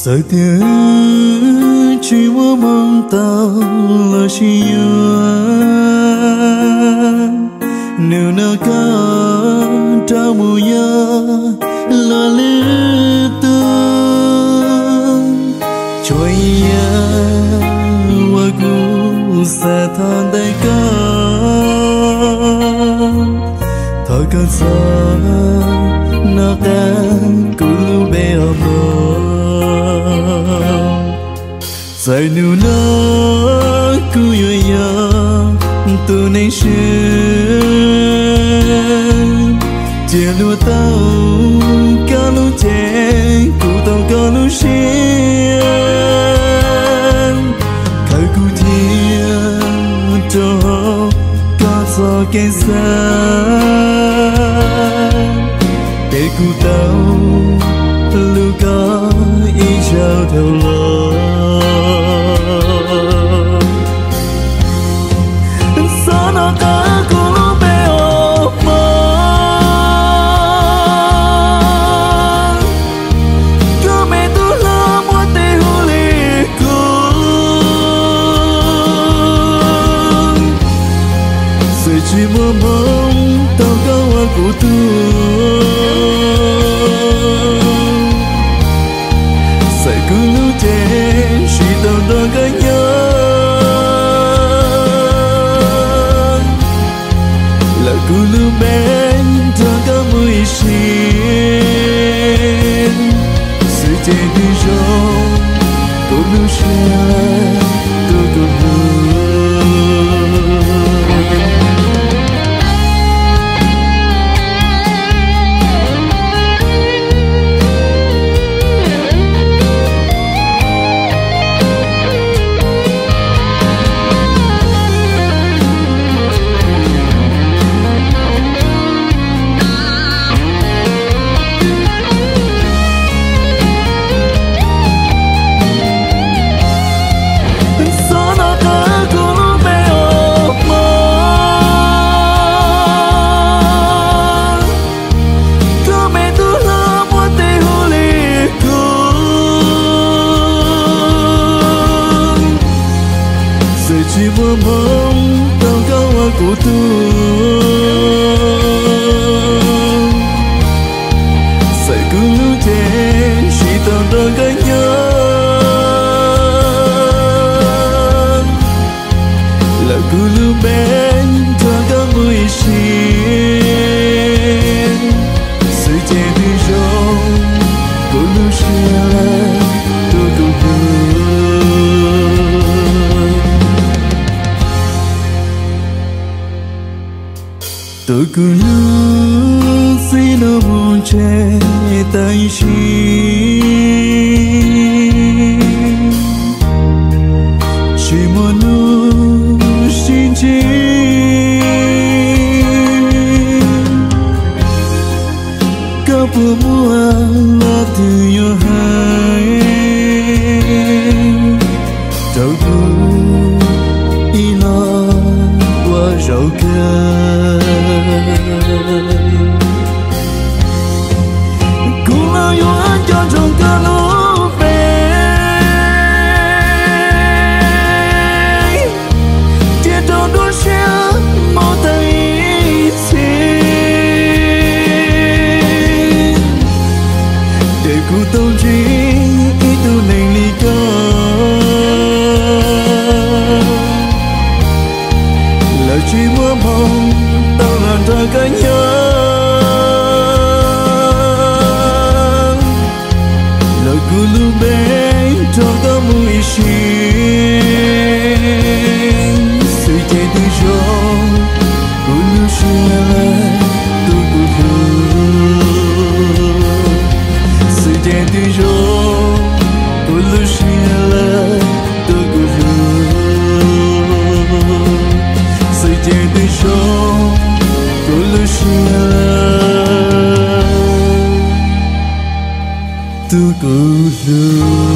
Txawm tias wb tsis muaj hmoo tau los sis yuav, nug no koj rov mus yog luag lwm tus. Tsuas yog uas kuv xav thov ntawm koj, thov koj txhob nco qab kuv lub npe os mog. Txawm hnub no kuv yuav yog tus neeg swb, cia luag tau koj lub cev, kuv tau koj lub siab, khaws kuv thiab rau hauv koj txoj kev xav, ces kuv tau hlub koj ib zaug dhau los. Txhob nco qab kuv lub npe os mog, koj me tub hlob muaj tes hu li kuv. Txawm tsis muaj hmoo tau koj ua kuv tug, txawm kuv lub cev tsis tau nrog koj nyob, lawm kuv lub npe nrog koj mus ib sim. Xwm ces twb zoo, kuv lub siab hlub, tus kuv hlub. Txhob nco qab kuv lub npe os mog, koj me tub hlob muaj tes hu li kuv. Txawm tsis muaj hmoo tau koj ua kuv tug, txawm kuv lub cev tsis tau nrog koj nyob, lawm kuv lub npe nrog koj mus ib sim. Xwm ces twb zoo, kuv lub siab hlub, tus kuv hlub. Tus kuv hlub, txij no mus ntshe tag sim, tsis muaj hnub sib ntsib. Koj puas muaj lo twg yuav hais rau kuv ib los ua zaum kawg? Kuv los yuav nco ntsoov koj lub npe, cia rau nruab siab mus tag ib txhis. Ces kuv tau ntsib ib tug neeg li koj, lawv tsis muaj hmoo tau los nrog koj nyob, lawm kuv lub npe nrog koj mus ib sim. Xwm ces twb zoo, kuv lub siab hlub, tus kuv hlub. Xwm ces twb zoo, kuv lub siab hlub, tus kuv hlub. Xwm ces twb zoo, kuv lub siab hlub, tus kuv hlub.